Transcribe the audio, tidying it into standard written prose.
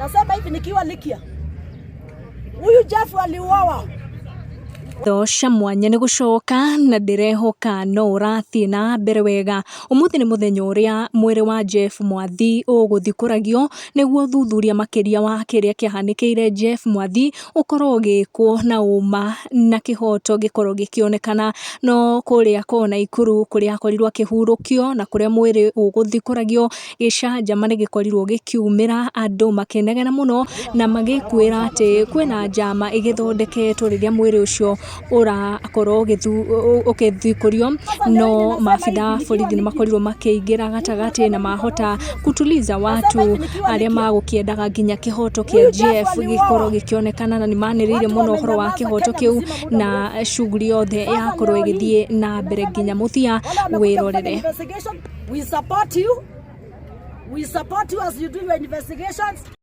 Nasema hivi nikiwa Likia, huyu Jeff aliuawa. Ngatho cia mwanya nĩ gũcoka na ndĩrehoka no ũrathiĩ na mbere wega. Ũmũthĩ nĩ mũthenya ũrĩa mwĩrĩ wa Jeff Mwathi ũgũthikũragio nĩguo ũthuthuria makĩria wa kĩrĩa kĩahanĩkĩire Jeff Mwathi ũkorwo ũgĩkwo na ũma na kĩhoto gĩkorwo gĩkĩonekana. No kũrĩa ko Naikuru kũrĩa akorirwo akĩhurũkio na kũrĩa mwĩrĩ ũgũthikũragio gĩcanjama nĩ gĩkorirwo gĩkiumĩra andũ makĩnegena mũno na magĩkwĩra atĩ kwĩna njama ĩgĩthondeketwo rĩrĩa mwĩrĩ ũcio ũrakorwo ũgĩthikũrio. No maabitha a borithi nĩ makorirwo makĩingĩra gatagatĩ na mahota kutuliza watu arĩa magũkĩendaga nginya kĩhoto kĩa Jeff gĩkorwo gĩkĩonekana, na nĩ manĩrĩire mũno ũhoro wa kĩhoto kĩu na shughuli yothe yakorwo ĩgĩthiĩ na mbere nginya mũthia. Wĩrorere. Investigation. We support you. We support you as you do your investigations.